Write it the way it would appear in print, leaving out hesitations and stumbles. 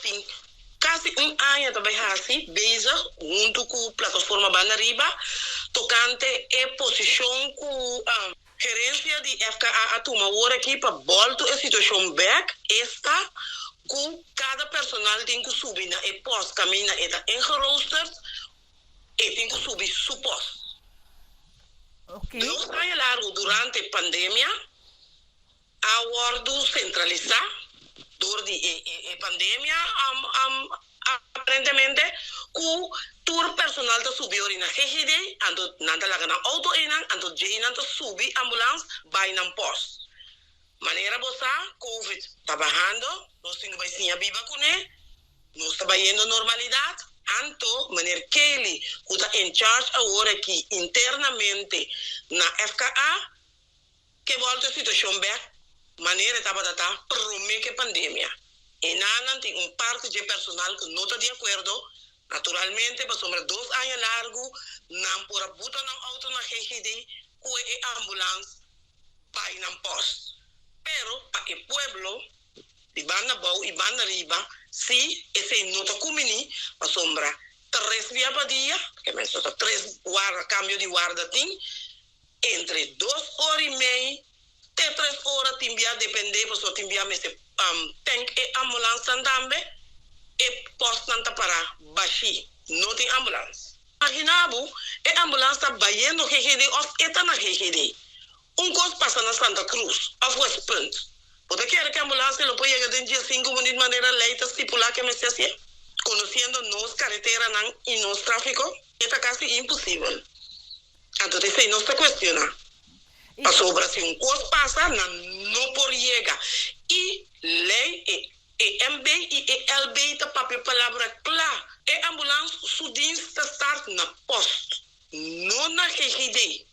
tin kasi un aña ta bai hasi bezig huntu ku Plataforma Banda Riba tokante e posishon ku gerensia di FKA a tuma awor aki pa bòltu e situashon bèk, esta ku kada personal tin ku subi na e pòst kaminda e ta ingeroosterd, e tin ku subi su pòst. Dos aña largu durante pandemia a wòrdu sentralisá dor di e pandemia aparentemente ku tur personal ta subi ori na GGD anto nan ta laga nan outo einan anto djei nan ta subi ambulans bai nan pòst. Manera bo sa covid ta bahando nos tin ku bai siña biba kuné nos ta bayendo normalidat anto meneer Kelly ku ta in charge awor aki internamente na FKA Ke bolta e situashon bèk manera e tabata ta promé ku e pandemia. Enanan tin un parti dje personal ku no ta di akuerdo, naturalmente pasobra dos aña largu nan por a buta nan outo na GGD kue e ambulans bai nan pòst. Pero pa e pueblo di banda bou i banda riba si esei no ta kumbiní pasobra tres bia pa dia, ke mester ta tres warda, kambio di warda tin, Entre dos ora i mei te tres ora tin bia depende pasobra tin bia mester tank e ambulansnan tambe e postnan ta para bashí no tin ambulans. Imagina bo e ambulans ta bayendo GGD of e ta na GGD un kos pasa na Santa Cruz of Westpunt bo ta kere ku e ambulans lo por yega den diesinku minüt manera lei ta stipulá ke mester hasié? Konosiendo nos kareteranan i nos trafiko e ta kasi imposibel. Anto ta esei nos ta cuestiona. Pasobra si un cos pasa nan no por yega. Y ley e EMB y e LB ta papia palabra cla. E ambulans su dienst ta start na post, no na GGD.